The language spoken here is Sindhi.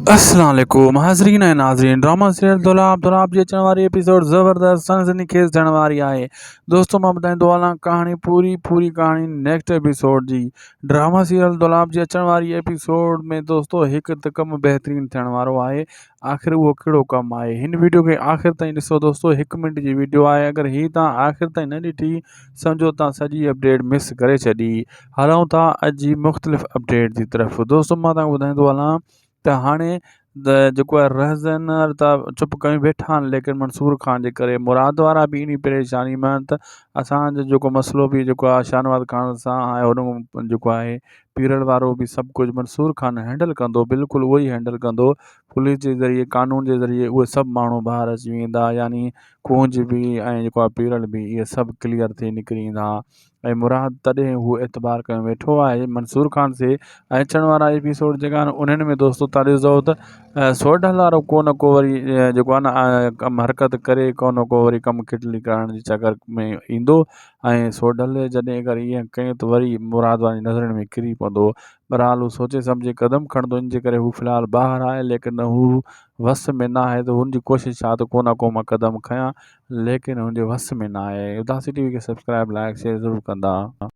السلام عليڪم حاضرين ۽ ناظرين ڊراما سيريل دولاب دولاب جي اچڻ واري ايپيسوڊ زبردست سنسني خيز ٿيڻ واري آهي دوستو مان ٻڌائيندو هلان ڪهاڻي پوري پوري ڪهاڻي نيڪسٽ ايپيسوڊ جي ڊراما سيريل دولاب جي اچڻ واري ايپيسوڊ ۾ دوستو هڪ ته ڪم بهترين ٿيڻ وارو آهي آخر اهو ڪهڙو ڪم آهي هن ويڊيو کي آخر تائين ڏسو دوستو هڪ منٽ جي ويڊيو آهي اگر هي تان آخر تائين نه ڏٺي سمجهو تان سڄي اپڊيٽ مس ڪري ڇڏي هلون ٿا اڄ جي مختلف اپڊيٽ جي طرف دوستو مان تهانکي ٻڌائيندو هلان ته هاڻي جيڪو آهي رهزن ته چپ ڪيون ويٺا آهن ليڪن منصور خان جي ڪري مراد وارا به انهي پريشاني ۾ آهن ته اسانجو جيڪو مسئلو به جيڪو آهي شاهنواز خان سان آهي هن جيڪو آهي پيرل وارو به سڀ ڪجهه منصور خان هينڊل ڪندو بلڪل اهو ئي هينڊل ڪندو پوليس جي ذريعي قانون جي ذريعي اهي سڀ ماڻهو ٻاهر اچي ويندا يعني ڪونج به ۽ جيڪو آهي پيرل به اهي سڀ ڪليئر ٿي نڪري ايندا ۽ مراد تڏهن هو اعتبار ڪيو ويٺو آهي منصور خان سي ۽ اچڻ وارا ايپيسوڊ جيڪا آهن انهن ۾ دوستو تان ڏسندو ته سوڍل وارو ڪو نه ڪو وري جيڪو آهي نه ڪم حرڪت ڪري ڪو نه ڪو وري ڪم کٽلي ڪرڻ جي چڪر ۾ ايندو ۽ سوڍل جڏهن اگر ائين ڪيو ته وري مراد واري نظرن ۾ ڪري پوندو بهرحال هو سوچي سمجهي قدم کڻندو ان جي ڪري هو في الحال ٻاهر آهي ليڪن هو وس ۾ نه آهي ته هن جي ڪوشش آهي ته ڪو نه ڪو مان قدم کڻان ليڪن هن جي وس ۾ نه آهي. اداسي ٽي وي کي سبسڪرائب لائڪ شيئر ضرور ڪندا.